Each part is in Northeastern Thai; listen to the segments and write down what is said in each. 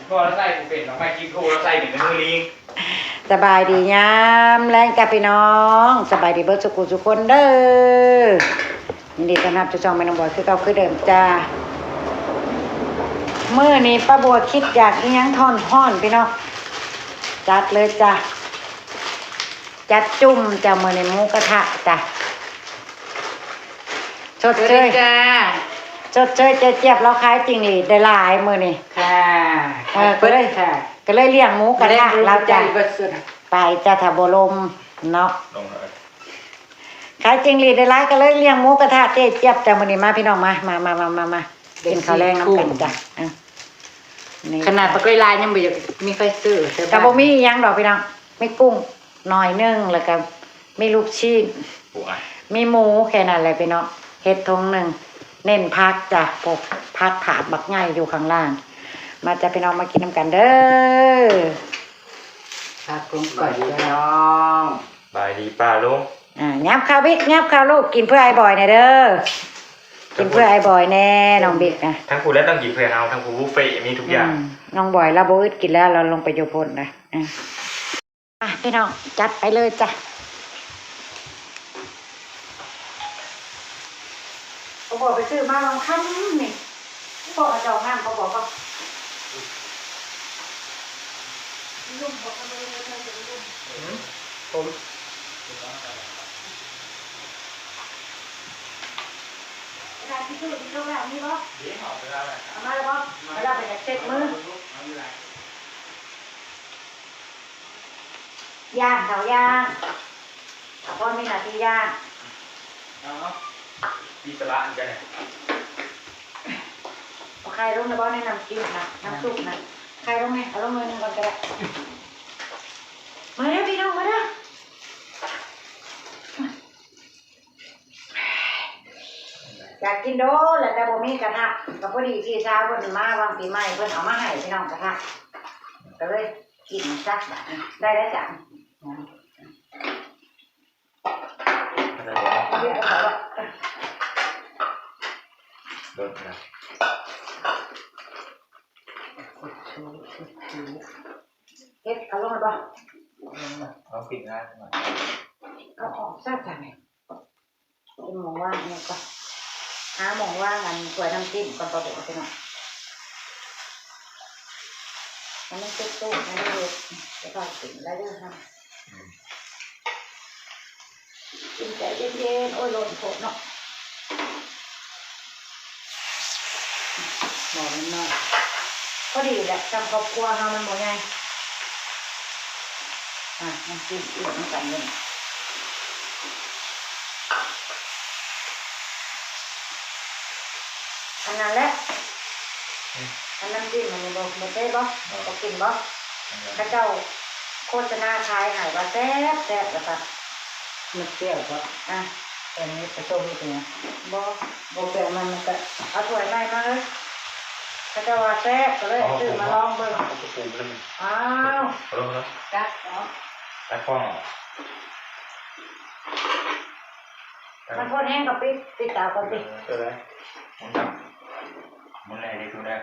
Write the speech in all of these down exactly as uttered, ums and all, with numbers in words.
พอเราใส่กูเป็นดอกไม้กินโทรเราใส่เป็นมือลิง สบายดียามแลงจ้าพี่น้อง สบายดีเบิดสุขุสุคนเด้อ ยินดีต้อนรับสู่ช่องแม่น้องบอยคือเก่าคือเดิมจ้า มื้อนี้ป้าบัวคิดอยากอิหยังฮ้อนๆพี่น้อง จัดเลยจ้า จัดจุ่มจ้า มื้อนี้หมูกระทะจ้า ชดเชย สวัสดีจ้า ชดเชยเจ๊เจี๊ยบ เราขายจิ้งหรีดได้หลายมื้อนี้ ค่ะ เออ ก็เลย ค่ะ ก็เลยเลี้ยงหมูกระทะ เลี้ยงหมูกระทะ เราจ้ะ อีกว่าสุด ไปจ้ะ ถ้าบ่ลมเนาะ ลงเลย ขายจิ้งหรีดได้หลายก็เลยเลี้ยงหมูกระทะเจ๊เจี๊ยบจ้ะ มื้อนี้มาพี่น้องมา มา มา กินข้าวแลงนำกันจ้ะ อ่ะ นี่ ขนาดปลาก้อยลายยังบ่อยากมีใครซื้อ แต่ แต่บ่มีอิหยังดอกพี่น้อง มีกุ้ง หน่อยหนึ่ง แล้วก็มีลูกชิ้น ปูอัด มีหมูแค่นั้นแหละพี่น้อง เฮ็ดถุงหนึ่ง เน้นผักจ้ะ พวกผักถาดบักใหญ่อยู่ข้างล่าง มาจ้ะพี่น้อง มากินนำกันเด้อ ผักลงก่อน สบายดีพี่น้อง สบายดีป้าลุง อ่า ยับเข้าพี่ ยับเข้าลูก กินเพื่อไอ้บอยหน่อยเด้อ กินเพื่อไอ้บอยแน่ น้องบิ๊กนะ ทั้งผู้แล้วต้องกินเพื่อเฮา ทั้งผู้บุฟเฟ่ต์มีทุกอย่าง อืม น้องบอยเราบ่อึดกินแล้ว เราลงไปอยู่พุ้นนะ อ่ะ อ่ะ พี่น้อง จัดไปเลยจ้ะ เขาบอกไปซื้อมาลองคำนี่ เขาบอกเอาจองน้ำ เขาบอกว่า ลุ่มบอกเขาเลย ลุ่ม ผม เวลาที่ซื้อที่เขาแบบนี้บ่ เอามาแล้วบ่ เอาแล้วไปเช็ดมือ ย่างเขาย่าง เอาพ่อมีหน้าที่ย่าง เอาเนาะ มีสละเหมือนกันเนี่ย เอาไข่ลงนะบ่ ในน้ำจิ้มนะ น้ำซุปนะ ไข่ลงไหม เอาลงหน่อยหนึ่งก่อนก็ได้ มาเด้อพี่น้อง มาเด้อ อยากกินโดนแหละ แต่บ่มีกระทะ ก็พอดีพี่สาวเพิ่นมาหว่างปีใหม่ เพิ่นเอามาให้พี่น้องกระทะ ก็เลยกินซะบัดนี้ ได้แล้วจ้ะ อะไรวะ เอาไว้เอาไว้ รถนะ เฮ็ดเอาลงมาบ่ เอาปิดหน้าหน่อย เอาออกซะจ้ะแม่ กินหม่องว่างนี่ก่อน หาหม่องว่างอันถ้วยน้ำจิ้มก่อน ปลาดุกพี่น้อง อันนี้ตุ๊กตุ๊กอันนี้ลูก จะทอดกินได้ด้วยค่ะ กินใจเย็นๆ โอ้ย ร้อนโพดเนาะ หม้อมันน้อย พอดีแหละ จำครอบครัวเฮามันบ่ใหญ่ อ่ะ น้ำจิ้มอีกน้ำกันเลย อันนั้นแหละ อืม อันน้ำจิ้มมันบ่ บ่เซ่บบ่ บ่ บ่กินบ่ อันนั้น เขาเจ้าโฆษณาขายให้ว่าแซ่บแซ่บแล้วก็ มันเปรี้ยวครับ อ่ะ แต่อันนี้ผสมนี่เป็นไง บ่ บ่เปรี้ยวมัน มันก็ เอาถ้วยใหม่มาเลย เขาเจ้าว่าแซ่บก็เลย อ๋อ ซื้อมาลองเบิ่ง ผมก็ปรุงแล้วมัน อ้าว ขอโทษครับ จัดเนาะ จัดกล้องเหรอ มันโพดแห้งก็ปิด ปิดตาก่อนติ เออ เออ มันจับ มันแรงได้ทุกได้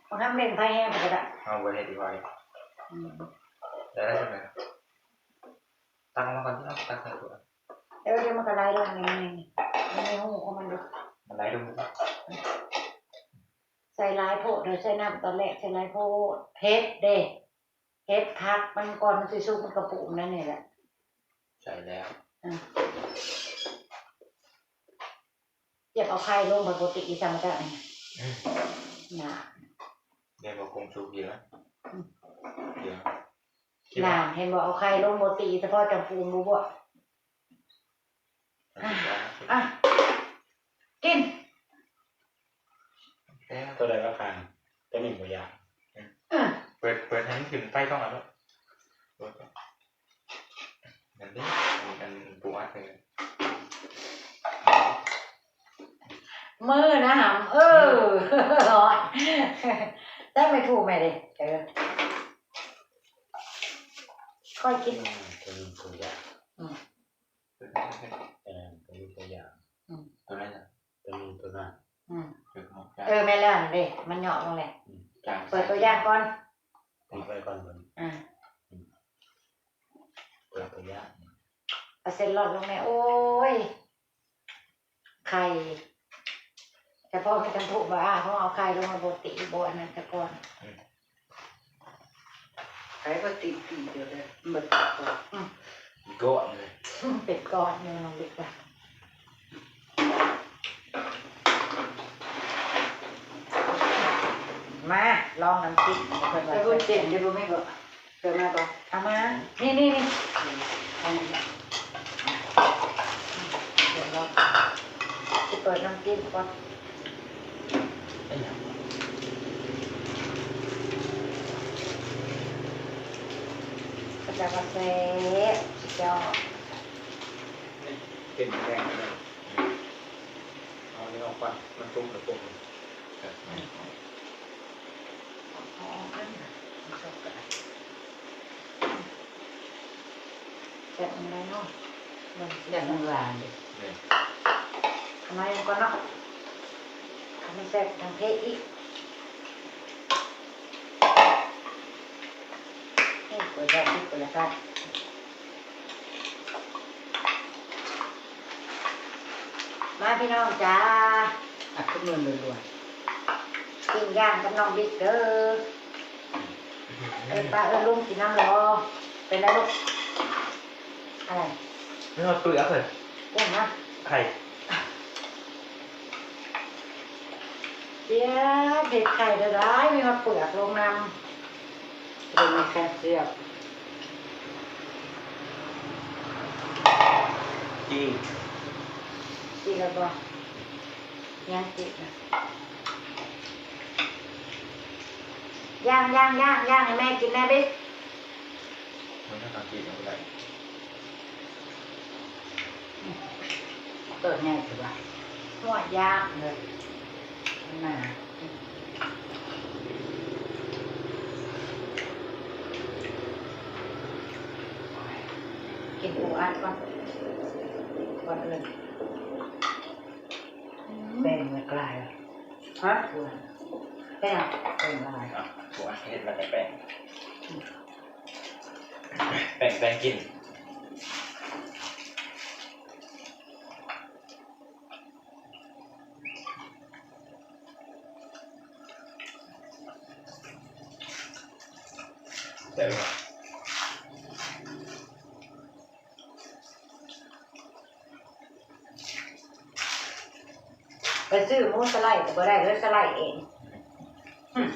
มันทำเล่นไพ่แห้งก็ได้ เอาไว้ให้ดีไว้ อืม ได้แล้วใช่ไหม ตักมาก่อนที่เราตักใส่ถ้วย เดี๋ยว เดี๋ยวมันก็ไหลลงนี่ไง มันไม่หูของมันดู มันไหลลง ใส่หลายโพดเด้อ ใส่น้ำตอนแรก ใส่หลายโพด เผ็ดเด้ เผ็ดผักมันก่อนมันสิสุกมันกระปุกนั่นนี่แหละ ใส่แล้ว อ่ะ เก็บเอาไข่ลงไปปกติอีสังกะนี่ อืม น่ะ เดี๋ยวบอกกงสุกเยอะ อืม เยอะ น่ะ เห็นบ่ เอาไข่ลงบ่ตีเฉพาะจังปูนบ่บ่ อ่ะ อ่ะ กิน ตัวใดว่าคัน ตัวหนึ่งบ่อยาก อ่ะ เปิด เปิดให้มันขึ้นไฟช่องอันนั้น เปิดก่อน นั่นดิ อัน อันปูอัดเลย มือนะหำ เออ ร้อน ได้ไม่ถูกไหมดิ เออ ค่อยกิน อืม ตัวหนึ่งตัวอยาก อืม เออ ตัวหนึ่งตัวอยาก อืม ตัวนั้นน่ะ ตัวหนึ่งตัวนั้น อืม เออ เออ แม่นแล้วนั่นเด้ มันเหยาะลงเลย อืม จาง เปิดตัวอย่างก่อน ไปก่อนมัน อ่ะ เปิดกระยะ เอาเส้นหลอดลงแม่ โอ้ย ไข่ แต่พ่อไม่ทันถูกว่า อ่ะ พ่อเอาไข่ลงมาบดติบดอันนั้นซะก่อน อืม ไข่ก็ติดปีเดียวเลย มันบดติดก่อน อืม ก้อนเลย เป็นก้อนอยู่น้องบิ๊กว่า มา ลองน้ำจิ้มเพิ่นว่า แต่คนเจ๋งจะรู้ไหมก็ เกิดมาก่อน เอามา นี่ นี่ นี่ อืม เอามา เดี๋ยวเราจะเปิดน้ำจิ้มก่อน เป็นหยัง ก็จะมาแซ่บสุดยอด เป็นแกงเลย เอานี่ออกก่อน มันสุกแล้วปรุง ครับ อ๋อ อันนั้น มันสุกแล้ว แบบนี้เลยเนาะ แบบนี้หวานดิ เนี่ย ทำไมก่อนเนาะ ทำให้แซ่บทางเพศอีก นี่เปิดแบบนี้เปิดแล้วกัน มาพี่น้องจ้า อ่ะ ขึ้นมือรัวๆ ปิ้งย่างกับน้องบิ๊กเด้อ เอิ้นป้าเอิ้นลุงกินน้ำรอ เป็นไรลูก อะไร ไม่เอาเปลือกเลย เปลือกนะ ไข่ เจี๊ยบ เด็ดไข่ได้ มีมาเปลือกลงนำ เป็นไงคะเจี๊ยบ จริง จริงแล้วบ่ ยังจริงนะ ย่าง ย่าง ย่าง ย่างให้แม่กินแน่บิ๊ก มันก็ทำกินไม่ได้ เปิดไงถือว่า หัวยากเลย หนา กินปูอัดก่อน ก่อนอื่น แป้งมันกลาย ฮะ แป้ง แป้งกลาย อ่ะ ปูอัดเฮ็ดแล้วก็แป้ง แป้ง แป้งกิน ได้ไหม ไปซื้อหมูสไลด์ก็บ่ได้เลย สไลด์เอง อืม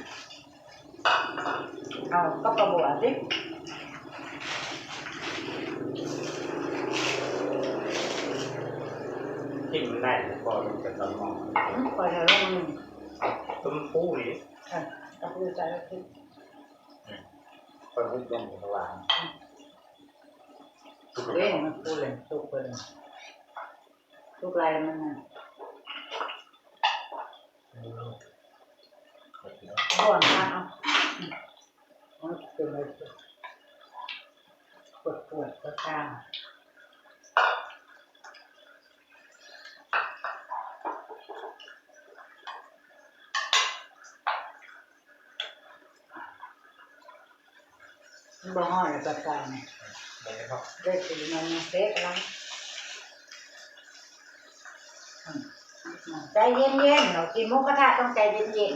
เอาก็ปลาบัวสิ กินมันได้บ่ มันเป็นตอนมอง อืม ปล่อยให้ลง ต้มปูนี่ อ่ะ เอาปูใส่แล้วสิ อืม ปล่อยให้ลงสว่าง อืม ทุกคน เว้ย มันปูเลย สุกเลย สุกลายมันน่ะ อืม บ่อนค่ะ เอา อืม มันเป็นอะไร ปวดปวดก็ตาม บ่ฮอดแล้วก็ตาม ได้ครับ ได้สีมันเป๊ะแล้ว อืม ใจเย็นๆ เนาะ กินหมูกระทะต้องใจเย็น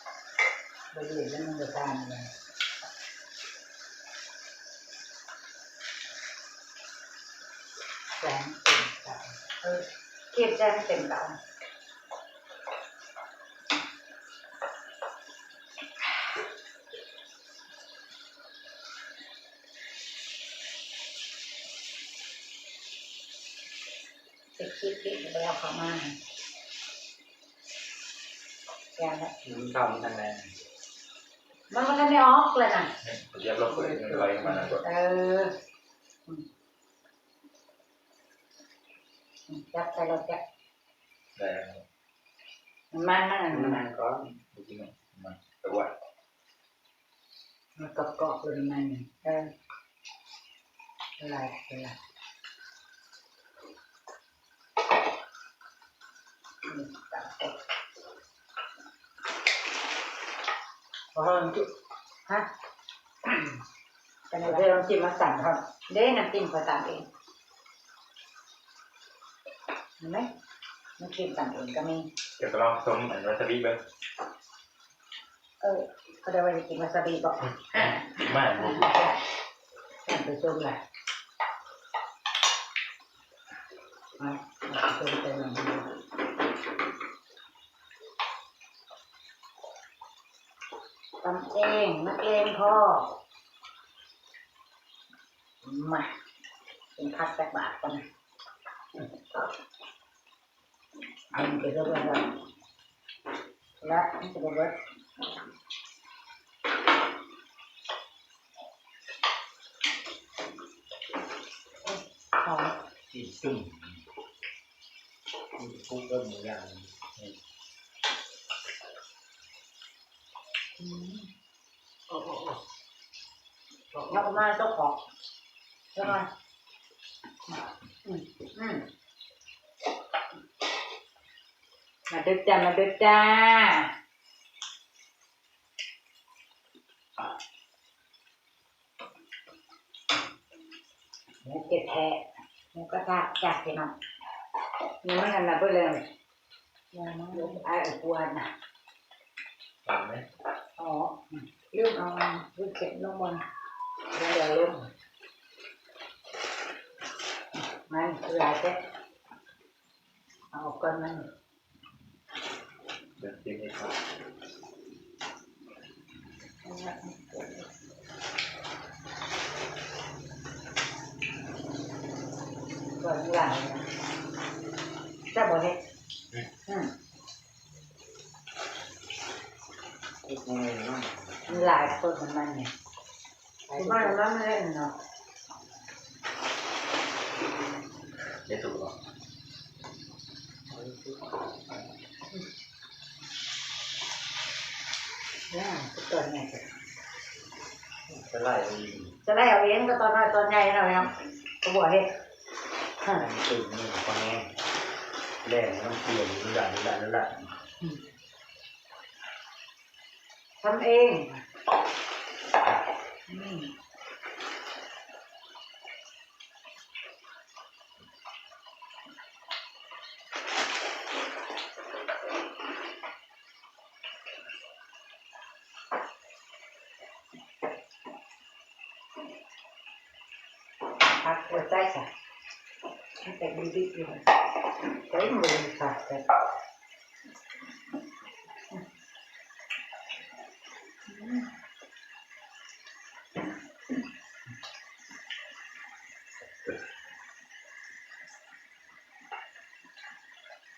ๆ บ่เย็นแล้วมันจะตามเลย แสงเต็มตา เออ เทียบแสงเต็มตา ไปคิดผิดไปเอาเขามา อย่างละ มันเข้ามาทางไหน มันบ่ทันได้ออกเลยน่ะ เนี่ย เดี๋ยวเราเปิดเงินไว้มานะ เออ อืม อืม จับใส่รถจ้ะ ได้ครับ มัน มัน มัน มันก่อน เมื่อกี้มัน มัน แต่ว่า มันกรอบๆ เลยมัน เออ อะไร อะไร อืม ตัดออก พอแล้วจุ๊ ฮะ เป็นอะไร เดี๋ยวลองชิมมาสั่งครับ เด้ น้ำจิ้มเขาสั่งเอง เห็นไหม น้ำจิ้มสั่งเองก็มี เดี๋ยวก็ลองส้มอันวาซาบิเบิ่ง เออ เขาเรียกว่าจะกินวาซาบิบอก ไม่ สั่งไปส้มแหละ มา เอาไปส้มไปหน่อย ตำเอง นักเลงพอ มา เป็นผักจักบาทกัน อันนี้ก็เรียกว่า และนี่จะเป็นรส หอม อีกจุ่ม อีกคลุกเริ่มหมูย่าง อืม โอ้โห แล้วก็มาเจ้าของ แล้วก็ อืม อืม มาเด้อจ้า มาเด้อจ้า หมูแท้ๆ หมูกระทะจ้ะพี่น้อง นี่มันอันนั้นเบิดเลย ยังนะ ไอ้อ้วนนะ ฟังไหม อ๋อ ลืมเอาลูกเข็มลงบน เดี๋ยวลง มันคืออะไรแท้ เอาออกก่อนมัน เดี๋ยวกินให้ครับ ก่อนหลังนะ จะบอกให้ อืม อืม เฮ็ดยังไงเนาะ มันหลายคนมันเนี่ย บ้านมันไม่เล่นเนาะ เดี๋ยวถูกหรอก เนี่ย ตัวใหญ่ จะไล่เอาเอง จะไล่เอาเองก็ตอนน้อยตอนใหญ่แล้วเนี่ย ก็บอกเฮ็ด ให้มันตื่นนี่พอแห้ง แรงมันต้องเปลี่ยน รู้ละ รู้ละ รู้ละ อืม ทำเอง อืม ผักหัวใจค่ะ มันเป็นดิบๆอยู่ ใส่มือค่ะ แต่ อืม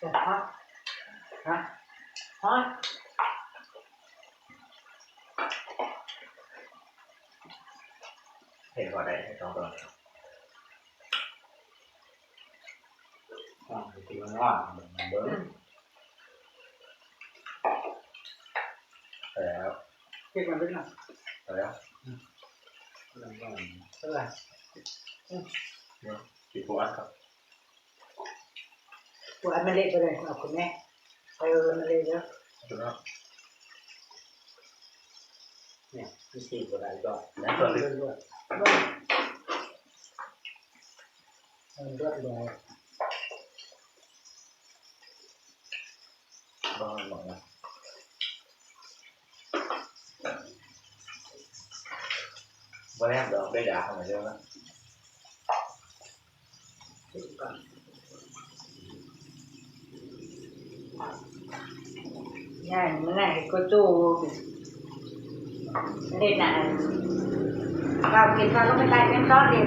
ฮะ ฮะ ฮะ เห็นพอได้สองตัว อ่ะ กินมันร้อน เบิ่ง อืม แล้ว เก็บมันไว้ก่อน แล้ว อืม เท่าไหร่ อืม เดี๋ยว กี่ตัวครับ ตัวอันมาเล็กไปเลย เอาคุณแม่ เออ มาเล็กแล้ว ตัวนั้น เนี่ย มันสี่ตัวใดก็ แล้วตัวเล็ก เลือด เลือด เลือดลอย บ้าหรอกนะ บ่แนมดอก ได้ด่าขนาดเดียวนะ นั่นมันนั่นก็ตู้ เล่นน่ะ เรากินข้าวก็ไม่ได้เป็นตอนเด็ก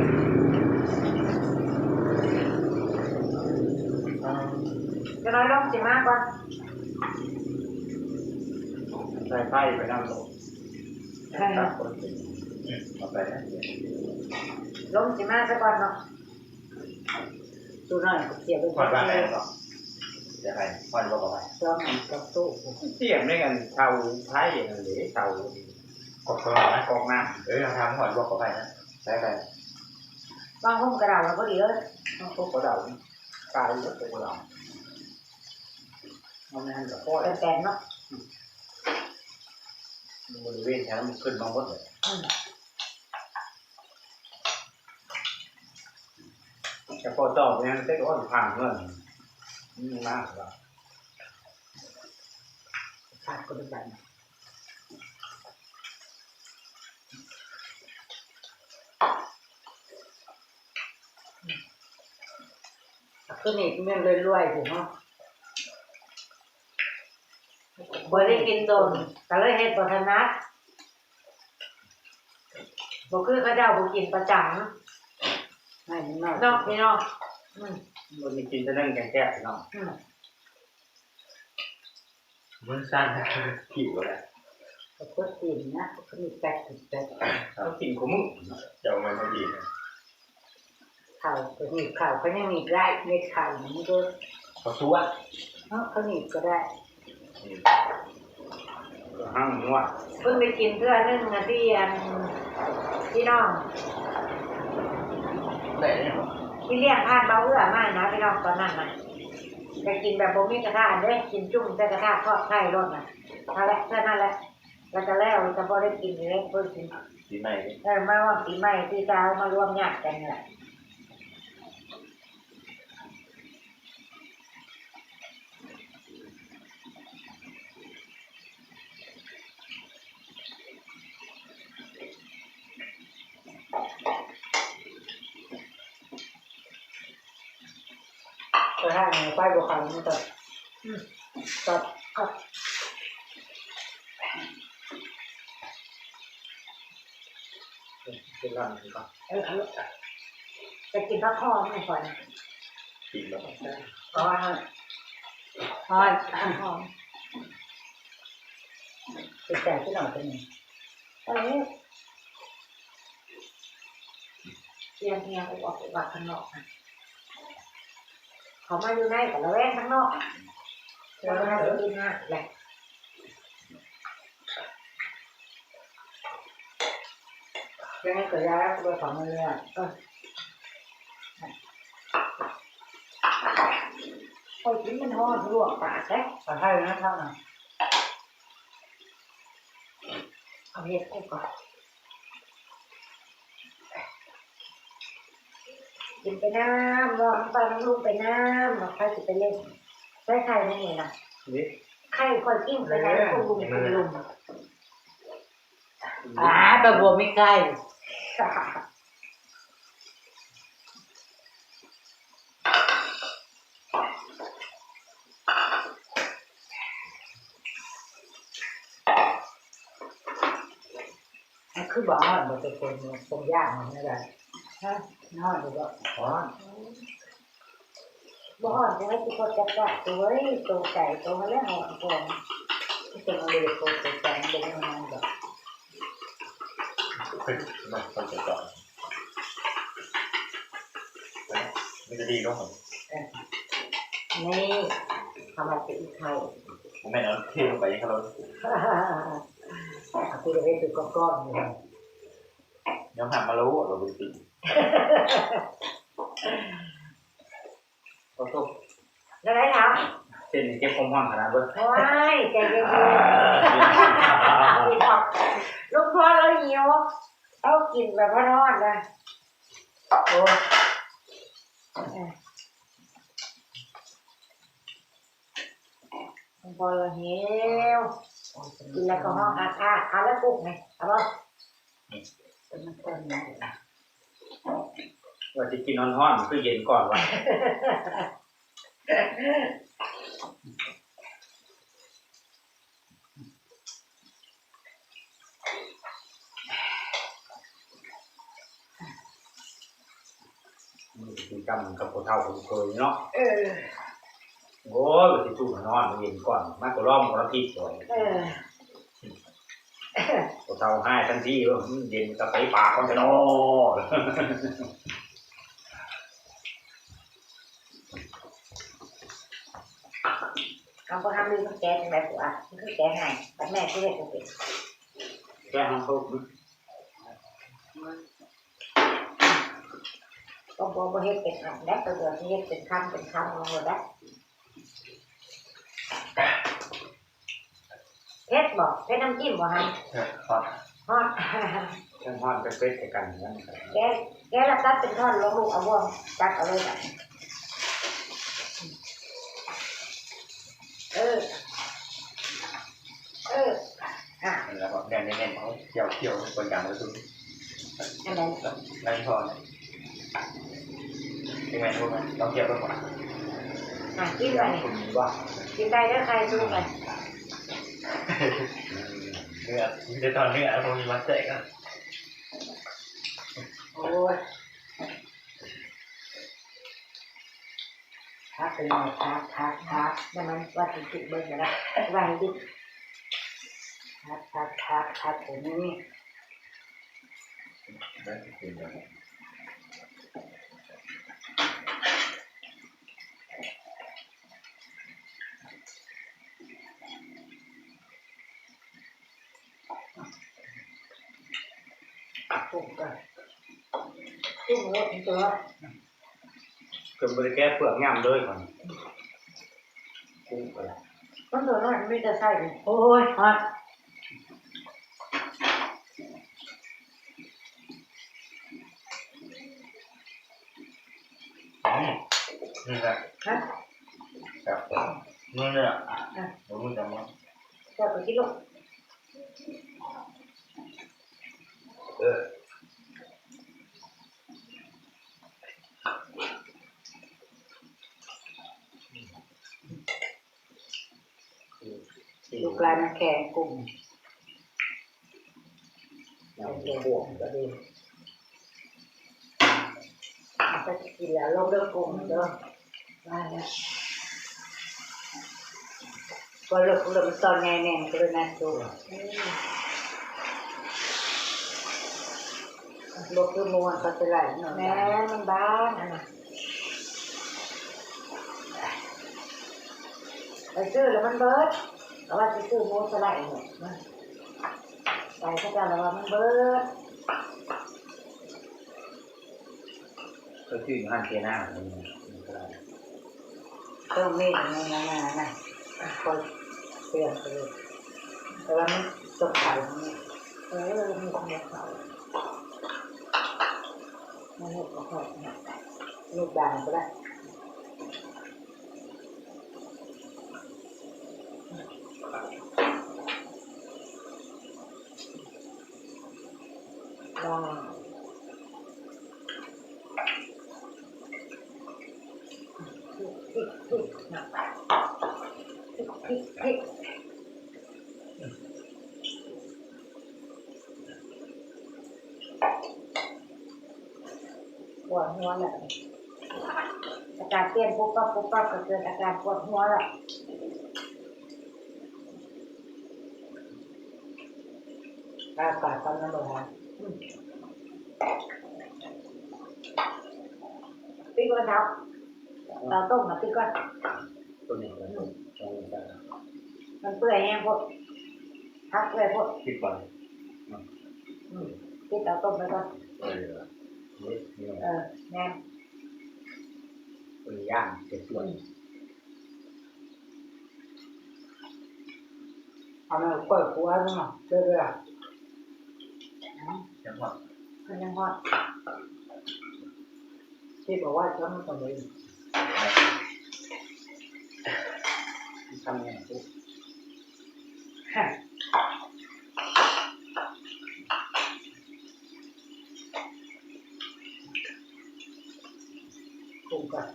จะน้อยลงสิมากกว่า ใส่ไฟไปนำโลด ใช่ ครับ คนกิน อืม เอาไปนะ ลงสิมาซะก่อนเนาะ ตัวน้อยก็เสียบไป ฮอดบ้านไหนก่อน จะให้ฮอดบ่ก่อน สองอันกับตู้ เสียบในกันเตาไฟนั่นเด้ เตา กอกน้ำนะ กอกน้ำ เออ ทางฮอดบ่ก่อนไปนะ ไปไป บางห้องกระดาษเราพอดีเลย บางห้องกระดาษ ตายหมดเลยกระดาษ มันไม่ทันกับพ่อ แปลนๆเนาะ อืม บริเวณแถวนั้นมันขึ้นมาหมดเลย อืม แต่พอตอบยังเซ็ตว่าผ่านเงินอืมมากแล้ว ขาดคนละแบบ คือนี่มันรวยๆอยู่เนาะ บ่ได้กินโดน ก็เลยเฮ็ดบ่ถนัด บ่คือเขาเจ้าผู้กินประจำ ให้มันน้อย เนาะพี่น้อง อืม บ่ได้กินแต่นั่นแกงแซ่บพี่น้อง อืม มันสั้นผิวอะไร ก็โคตรกินนะ ก็มีแป๊กแป๊ก เขากินขาวมื้อเนาะ จะเอามาทำดีนะ ข้าวก็หนีบข้าวก็ยังหนีบได้ เม็ดข้าวมันก็ เขาซัว เนาะ เขาหนีบก็ได้ อืม ก็หั่นหัว เพิ่งได้กินเทื่อนึงนะ ที่อัน พี่น้อง ได้เนี่ยเหรอ ที่เลี้ยงทานเบาเอื้อมานะพี่น้อง ตอนนั้นนะ แต่กินแบบบ่มีกระทะเด้ กินจุ่มใส่กระทะทอดไข่โลดนะ นั่นแหละ แค่นั้นแหละ แล้วก็แล้ว แต่พอได้กินอยู่เด้ เพิ่นกิน ปีใหม่ดิ เออ มาว่าปีใหม่ พี่สาวมารวมญาติกันนี่แหละ ไปทางไหน ไปบ่คันมันก็ อืม ครับ ครับ กินร้านนี้ก่อน เออ เอาลูก จะกินผักหอมหน่อยก่อน กินแล้ว อ๋อ อ๋อ ผักหอม เป็นใจที่หน่อยเป็นไง เออ เตรียมเอียงออกไปวัดข้างนอกนะ เขามาอยู่ในก็ระแวงข้างนอก เออ เขามาอยู่ในแหละ ยังไงก็ย้ายไปของมันเลยอ่ะ เออ ข้อยกินมันฮ้อนลวกปากเด้ ขอให้นะท่านน่ะ เอาเห็ดกูก่อน กินไปน้ำ รอน้ำปลาน้ำลูกไปน้ำ มาค่อยสิไปเล่น ใส่ไข่ในนี่ล่ะ นี่ ไข่ค่อยกินไปไหน เออ คุณลุงคุณลุง อ่า แต่บ่มีไข่ มันคือบ่ฮ้อน บ่เป็นคน คนย่างมันไม่ได้ ฮะ ฮ้อนหรือบ่ฮ้อน บ่ฮ้อน จะให้สิโคตรจัดจ้านตัวเว้ย ตัวไก่ตัวมาแล้วฮ้อนก่อน ที่จะมาเลยโคตรจัดจ้าน บ่ได้ฮ้อนดอก เฮ้ย มา คนจัดจ้าน มันจะดีเนาะ เออ นี่ เอามาเป็นอีกไข่ ผมแม่นเอาเทลงไปให้เขาแล้ว กูจะให้เป็นก้อนๆ เลย เดี๋ยวหันมารู้ว่าเราเป็นปี ขอโทษ แล้วได้ครับ เส้นนี้เก็บความร้อนขนาดเว้ย โอ้ย ใจเย็นๆ ลูกพ่อเราหิว เอากินแบบว่าร้อนนะ โอ้ย เออ พอเราหิว กินแล้วก็ฮ้องอักอัก เอาแล้วปลุกไง เอาบ่ เป็นมันต้นนะ ว่าสิกินฮ้อนๆ คือเย็นก่อนวะ มันสิกินกำกับผู้เฒ่าผู้เคยเนาะ เออ โอ้ย ว่าสิสู้ฮ้อนเย็นก่อน มาก็ร้องมลพิษก่อน เออ ผู้เฒ่าให้ทันทีว่า อืม เย็นกะไปปากก่อนจะนอน เอาพอทำดีมันแกะจังได๋ผัว มันคือแกะให้ บัดแม่คือเฮ็ดบ่เป็น แกะให้เขา ก็บ่ บ่เฮ็ดเป็นอันแล้ว ก็เดี๋ยวสิเฮ็ดเป็นคำเป็นคำเอาหมดแล้ว เผ็ดบ่ เผ็ดน้ำจิ้มบ่ฮะ เผ็ดครับ ฮอด ยังฮ้อนจะเฟ็ดใส่กันอย่างนั้น แกะ แกะแล้วตัดเป็นท่อนลงลูก เอาบ่วงตัดเอาเลยจ้ะ เออ เออ อ่ะ แล้วก็แน่นๆ เขาเคี่ยวๆ คนกลางก็คือ อันไหน นั่นพอนะ ยังไงรู้ไหม ต้องเคี่ยวไปก่อน อ่ะ กินไป คุณว่า กินได้เด้อ ไข่สุกเลย เนื้อ มีแต่ตอนเนื้อ พวกนี้มันแตกอ่ะ โอ้ย พักไปหน่อย พัก พัก พัก นั่นมันว่าสิกินเบิ่งก็ได้ ว่าให้กิน พัก พัก พัก พัก ผมนี่ ได้กินแล้ว กุ้งก็ กุ้งเยอะจริงๆ เกือบบ่ได้แกะเปลือกย่ำเลยก่อน กุ้งก็ มันตัวน้อยมันมีแต่ไส้นี่ โอ้ย ฮอด อืม นี่แหละ ฮะ ครับ นี่เนี่ย อ่ะ เดี๋ยวมึงจะมา เดี๋ยวไปกินลูก เออ ลูกหลานมาแข่งกุ้ง น้ำท่วมก็ดี มันก็จะกินแล้วลงเรื่องกุ้งเด้อ ว่าแล้ว พอเลิกเริ่มตอนไงแน่นก็เลยนะตัว อืม บ่คือหมู่เขาสิไล่เนาะ แม่น มันบางอันน่ะ ไปซื้อแล้วมันเบิด เอาว่าสิซื้อหมูสไลด์เนี่ย ไปเขาเจ้าแล้วว่ามันเบิด ก็คืออยู่ห้างเจน่า เครื่องมีดอันนี้นะ นะ นะ คอยเปลี่ยนไปเลย แต่ว่ามันต้องขายอย่างนี้ เออ มีคนเดียวเขา ไม่เห็นก็พอนะ มีดบางก็ได้ ลอง ปวดหัวแหละ อากาศเปลี่ยนปุ๊บปั๊บปุ๊บปั๊บก็เกิดอาการปวดหัวแล้ว อากาศตอนนั้นบ่ฮะ อืม ปิดก่อนเถาะ เตาต้มน่ะปิดก่อน ตัวนี้ก็ต้ม อืม ใช้ได้ มันเปื่อยแฮงโพด ผักเปื่อยโพด ปิดก่อน อืม อืม ปิดเตาต้มไว้ก่อน เออ เออ แม่น เป็นย่างเจ็ดส่วน อืม เอามาเปิดหัวมันหน่อย เรื่อยๆ อืม ยังฮอด มันยังฮอด ที่บอกว่าจะไม่สำเร็จ ทำไงปุ๊บ ฮะ ปรุงก่อน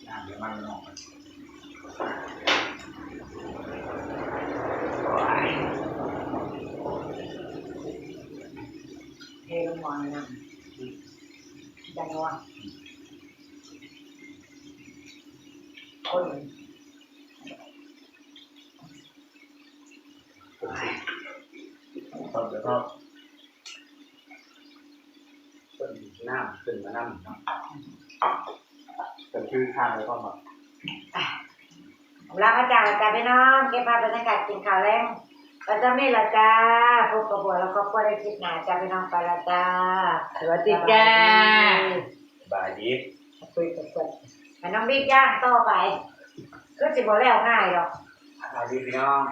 น้ำมันออก เทลงหม้อน้ำ ได้แล้วอะ คน คนเดียวก็ เพิ่นน้ำขึ้นมานำเนาะ เพิ่นคือข้างแล้วก็แบบ ลาพระเจ้าจ้าพี่น้อง เก็บภาพบรรยากาศกินข้าวแลง ก็จะมีละจ้า พบกับบัวแล้วก็พวกได้คลิปหน้าจ้าพี่น้อง ไปละจ้า สวัสดีจ้า สบายดี สบายดี คุยกับเพื่อน ให้น้องบิ๊กย่างต่อไป คือสิบ่แล้วง่ายดอก พี่น้อง